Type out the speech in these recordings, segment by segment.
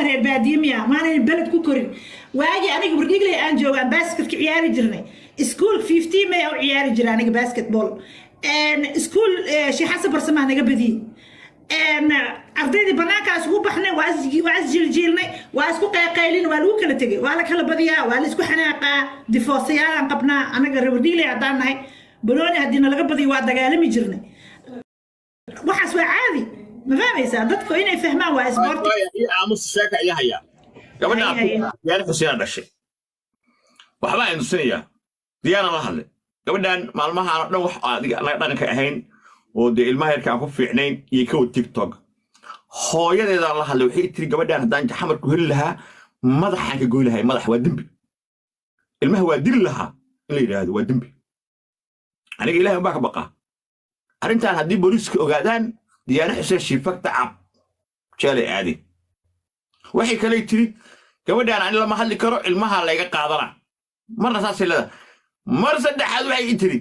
Maahan reer baadiye miya? Maanan beled ku korin? Waagii aniga Wardhiigley aan jooga, aan basketka ciyaari jirnay, school 15 May u ciyaari jiray aniga basketball. School Sheekh Xasan Barsamaa naga badiyey. Ardaydii banaankaas ugu baxnay, waa isjiiljiilnay, waa isku qayqaylin, waa lagu kala tegay, waa la kala badiyaa, waa la isku xanaaqaa. Difoosayaalaan qabnaa anaga reer Wardhiigley haddaan nahay. Banooni haddii nalaga badiyo, waa dagaalami jirnay. Waxaas waa caadi, ma fahmaysaa? Dadku inay fahmaan waa isboorti. Iyo aamus, sheeka iyo haya gabadha. Haye, haye. Diyaana Xuseen dhashay, waxbaa aynu tusinayaa. Diyaana la hadlay gabadhan maalmahaan oo dhan, wax adiga anaga dhaqanka ahayn oo dee ilmaha yarka aan ku fiicnayn iyo kawa TikTok. Hooyadeedaa la hadlay, waxay tiri: "Gabadhan haddaan xamarku heli lahaa, madaxaan ka goy lahay." Madax waa dembi, ilmaha waa dili lahaa in la yidhaahdo waa dembi. Aniga Ilahay umbaa ka baqaa. Arrintan haddii booliiska ogaadaan, Diyaana Xuseen shiifagta cab jeelay aadeen. Waxay kalay tiri: "Gabadhaan ani lama hadli karo, ilmaha layga qaadana." Marna saasay leedahay, mar saddexaad waxay ii tiri: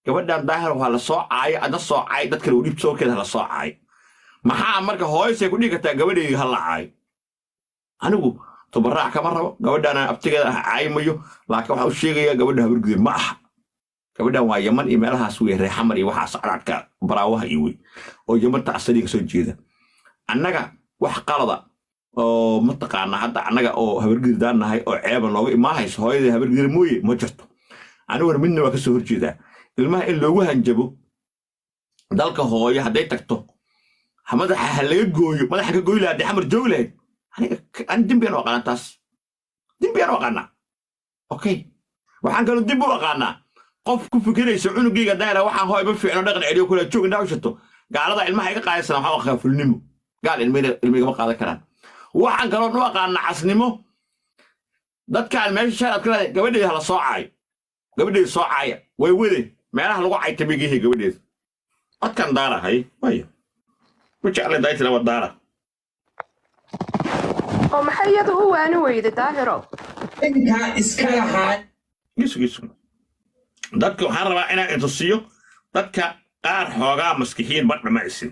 "Gabadhan Daahir waa la soo caayo, adna soo caay, dad kale u dhib sawirkeeda la soo caayo." Maxaa marka hooyasay ku dhigi kartaa gabadheydii ha la caayo? Anigu tubaraac kama rabo gabadhaan, abtigeeda ah caayimayo, laakiin waxaan u sheegayaa gabadha Habargude ma aha. Gabadhan waa Yaman iyo meelahaas wey, reexamar iyo waxaas, cadcadka baraawaha iyo wey oo Yamanta asaliga soo jeeda. Annaga wax qalada oo mataqaana hadda annaga oo Habargirdaan nahay oo ceeba nooga imaahayso hooyadii Habargidir mooye ma jirto. Aniguna midna waa ka soo horjeedaa: ilmaha in loogu hanjabo dalka hooyo hadday tagto madaxa ha laga gooyo. Madaxa ka gooyi lahaa haddii xamar joogi lahayd. Aniga ani dembigan u aqaanaa, taas dembigan u aqaanaa. Okay, waxaan kaloo dib u aqaanaa qof ku fikiraysa cunugayga daayra waxaan hooy ma fiicno, dhaqan celiyo, kula joog, indhaa u shito. Gaalada ilmaha iga qaadaysana waxaan u aqaan fulnimo. Gaal ilmigama qaadan karaan. Waxaan kaloo u aqaanaa casnimo. Dadkaan meesha shaaraad ka leedahay gabadheeda hala soo caayo, gabadheeda soo caaya, way wade meelaha lagu caytamigihi gabadheeda. Codkan daara hay wayo ku jeclay daytila waa daara. Oo maxay iyadu u waani weyday, Daahiro? Intaa iska lahaa. Gisu gisu, dadka waxaan rabaa inaan intusiyo dadka qaar xoogaa maskixiin badha ma isin.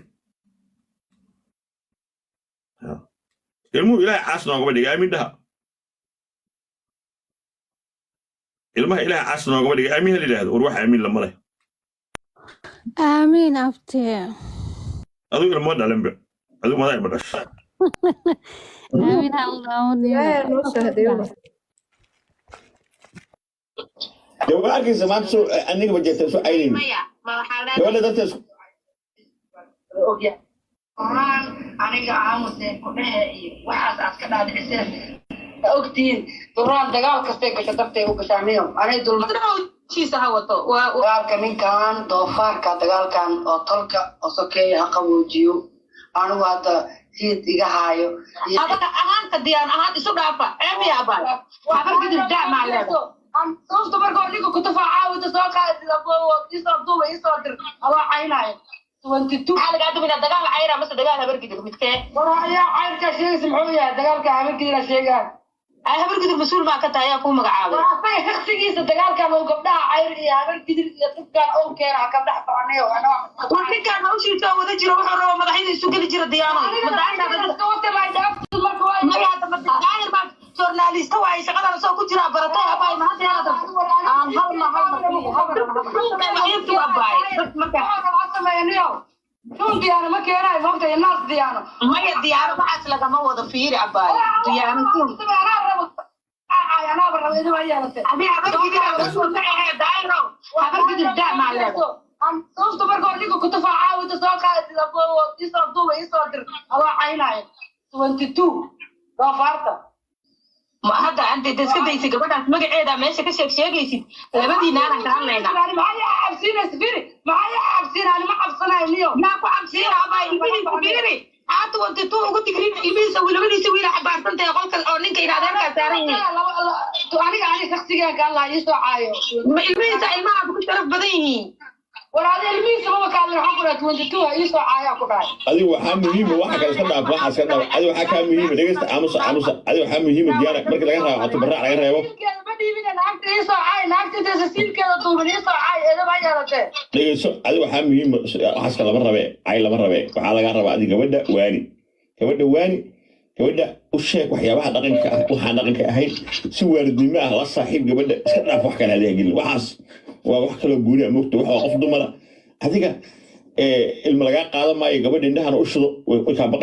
Ilmuhu Ilaahay caas noogama dhiga, aamin dhaha. Ilmaha Ilaahay caas noogama dhiga, aamin ha la yidhaahdo. War wax aamin lama leh. Aamiin, abtee. Adigu ilmo dhalinba, adigu madaa ilmo dhasha. Aamiin hal. Ilaahay noo sahdiyo. Dee waa arkaysa maanta soo aniga ma jeerta soo caynayni Maya, ma waxaa leedahay gabadha darteed. Ogyahay horaan aniga aamuseen ku dhehe iyo waxaas aad ka dhaadhiciseen. Ma ogtihiin duraan dagaal kastay gasho dartay u gashaa niyo anay dulma hawshiisa ha wato waa dagaalka ninkan doofaarka, dagaalkan oo tolka oo sokeeya ha qaboojiyo. Anigu hadda hiid iga haayo iyo Abaga ahaanta diyaan ahaan isu dhaafa, ceeb ya abay, habar gidir daa maa leedahay. Sababta marka hore ninka kutufaa caawita soo qaad, isoo duuba, isoo dir adoo caynaayo 22. Maxaa lagaa duminaa? Dagaal cayra mase dagaal habar gidir, midkee? War ayaa cayrkaa sheegaysa? Muxuu yahay dagaalka habargidira sheegaan? Ay, habar gidir mas-uul maa ka tahay? Ayaa kuu magacaabay? War asaga shaksigiisa dagaalkan oo gabdhaha cayr iyo habargidir iyo dadkan oo keena ha ka dhex soconayo. War ninkaan hawshiisa oo wada jiro, wuxuu rabo madaxyada isu geli jira. Diyaano Daahir baa journalista waaye, shaqadan soo ku jiraa baratay. Abaay, ma hadda aan hal ma hal mar abaay dad marka Tuun diyaano ma keenayo, moogta naas diyaano. Maya, diyaano waxaas lagama wado. Fiiri abaay, diyaano tuun Anaaba rabo idin waa yeelatay. Adi habar gidir mas-uul ka ahee, Daahiro, habar gidir daa maa leedahay. Sababta marka hore ninka kutufaa caawita soo qaad, isoo duuba, isoo dir adoo caynaayo 22 doofaarta. Ma hadda anta inta iska daysay gabadhaas magaceeda meesha ka sheeg sheegaysid, labadiina aanan ka hadlaynaa. Maxaa yaa cabsiinaysa? Firi, maxaa yaa cabsiinaya? Ma cabsanayo niyo. Yaa ku cabsiina abaa? Ilmihiisa fiiri, haata 22 ugu digrin ilmihiisa, labadiisa wiila xabaarsan tahay qolka oo ninka in adeerkaa saaran yihiin. Aniga shaksigaan ka hadlaa, iisoo caayo. Ma ilmihiisa ilmaha ku sharaf badan yihiin? War adi ilmihiisa maba kaadin. Waxaan ku dhahay 22 ha iisoo caayaa ku dhahay. Adigu waxaa muhiima waxa kale iska dhaaf, waxa iska dhaaf. Adigu waxaa kaa muhiima, dhegeysta, aamusa, aamusa. Adigu waxaa muhiima Diyaana marka laga reebo catubaraac laga reebo. Siilkeeda ma dhiibine, naagta iisoo caay, naagta intaysa siilkeeda duubin iisoo caay, eedaba ha yeelatee. Dhegeyso, adigu waxaa muhiima waxaaska lama rabe, cay lama rabe. Waxaa lagaa rabaa adiga gabadha waani, gabadha waani, gabadha. U sheeg waxyaabaha dhaqanka ah, waxaan dhaqanka ahayn. Si waalidnimo ah la saaxiib gabadha. Iska dhaaf wax kale hadagelin, waxaas waa wax kaloo gooni ah. Moogta, wax waa qof dumara. Adiga ilma lagaa qaadan maayo. Gabadha indhahana u shido, way kaa baqay.